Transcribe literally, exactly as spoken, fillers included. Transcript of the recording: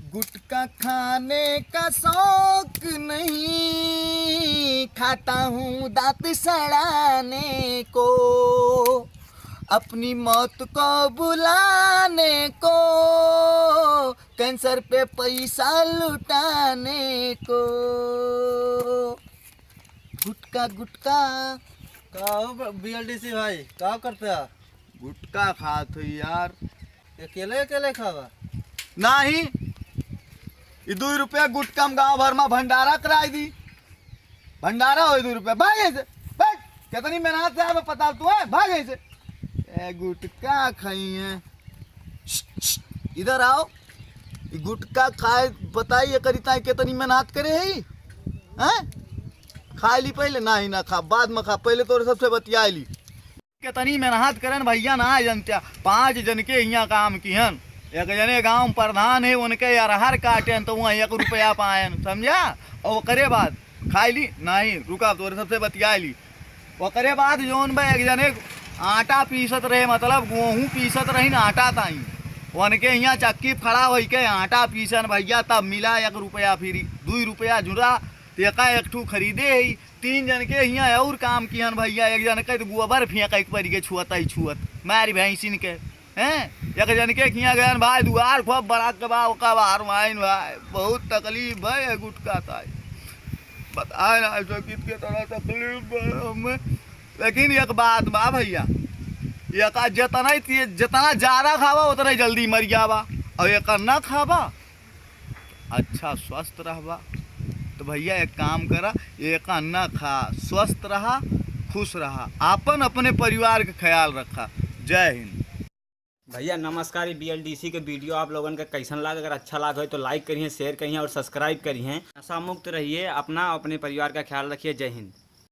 गुटखा खाने का शौक नहीं, खाता हूँ दांत सड़ाने को, अपनी मौत को बुलाने को, कैंसर पे पैसा लुटाने को। गुटखा, गुटखा। का हो ब-, बीएलडीसी भाई, का करते हैं? गुटखा खात हो यार। अकेले, अकेले खावा? नाही, ई दुई रुपया गुटखा में गाँव भर में भंडारा कराई दी। भंडारा होई दुई रुपया, भाग ऐसे, भाग। कितनी मेहनत से आवे पता तू है, भाग ऐसे। ए, गुटखा खाई है। इधर आओ, ई गुटखा खाए, बताई एकरी ताई कितनी मेहनत करे है, हैं? खाए ली पहले, नाही ना खा, बाद में खा, पहले तोरे सबसे बतिया ली। कितनी मेहनत करन भैया, ना जनत्या। पाँच जन के हियाँ काम किहन। एक जने गाँव प्रधान है, उनके अरहर काटेन तो वहाँ एक रुपया पाएन, समझा? और ओकरे बाद खाई ली, नाही, रुका, तोरे सबसे बतिया ली। ओकरे बाद जौन बा, एक जने आटा पीसत रहे, मतलब गेहूँ पीसत रही ना, आटा ताई। उनके हियाँ चक्की खड़ा होई के आटा पीसन भैया, तब मिला एक रुपया फ्री, दुई रुपया जुड़ा, तो एका एक ठू खरीदे ही। तीन जन के हियाँ और काम किहन भैया, एक जन के तो गोबर फेंक एक परी के छुअत ही छुअत, मारी भैंसिन के, हैं? एक जन के हियाँ गयन भाई, दुआर खूब बड़ा के बा, ओका बाहर माइन भाई, बहुत तकलीफ है ये गुटखा ताई। बताए ना, ऐसा कित के तरह तकलीफ है हमें। लेकिन एक बात बा भैया, एका जितना ही, जितना ज्यादा खावा, उतना ही जल्दी मर जावा, और एका ना खावा, अच्छा स्वस्थ रहबा। तो भैया एक काम करा, एका ना खा, स्वस्थ रहा, खुश रहा, आपन अपने परिवार के ख्याल रखा। जय हिंद। भैया नमस्कार, ये बीएलडीसी के वीडियो आप लोगन के कैसन लाग? अगर अच्छा लाग हो तो लाइक करिए, शेयर करिए और सब्सक्राइब करिए। नशा मुक्त रहिए, अपना अपने परिवार का ख्याल रखिए। जय हिंद।